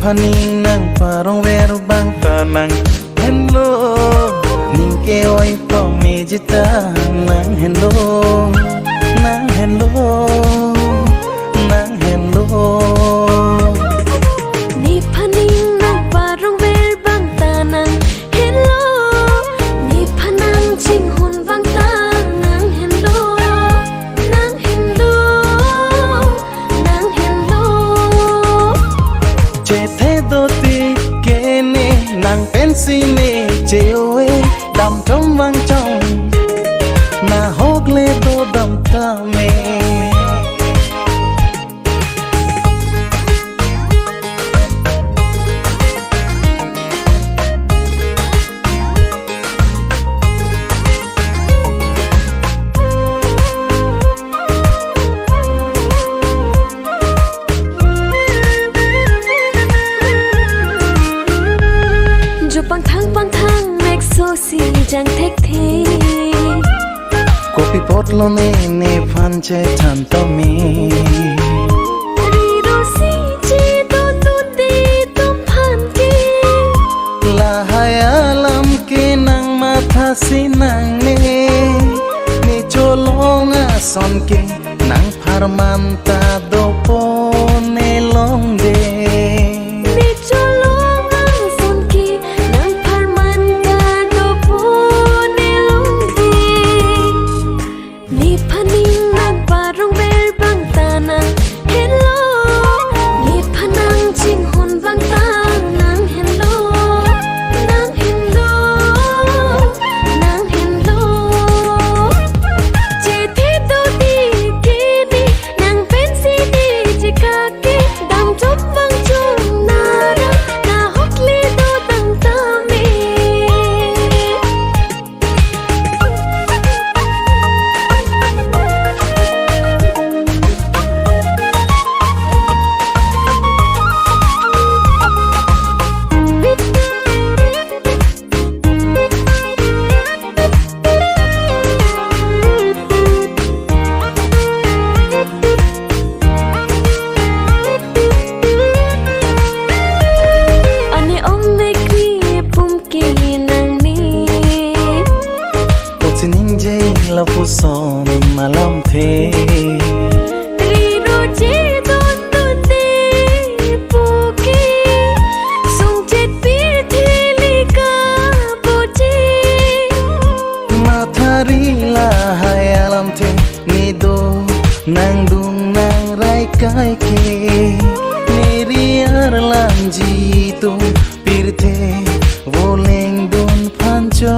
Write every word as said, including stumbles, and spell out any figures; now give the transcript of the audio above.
Nephan ning nangparong ver abang ta nanghenlo. Ning ke-oi pame jita nanghenlo. Nanghenlo. Nanghenlo. Nephan ning nangparong ver abang ta nanghenlo. Nephan nangchinghon abang ta nanghenlo. Nanghenlo. Nanghenlo. Chethe do ti ke ne nang pensi ne che-o-e, dam thom vangchong. Nahok le do dam tame. Jo pangthang pangthang mek so si jang thekthe. Kopi apotlo ne nephan chethan tame. Riro si chedo tute tumphan ke. Lahai alam ke nangmatha si nangne. Ne cholong ason ke nangpharman ta dopo ne longde. Ne cholong ason ke nangpharman ta dopo ne longde. Nephan ning nangparong ver abang ta nanghenlo. Nephan nangchinghon abang ta nanghenlo. Nanghenlo. Nanghenlo. Chethe do ti ke ne nang pensi ne chekak ke dam thom vangchong nara nahok le do dam tame. Ane ong ne kri pum ke nangne. Pusi ningje lapuson alamthe. Riro chedo tute puke. Sungchet pirthe lika poche. Mathari lahai alamthe. Ne do nangdung nangrai kai ke. Ne ri arlamji atum pirthe voleng dun phancho.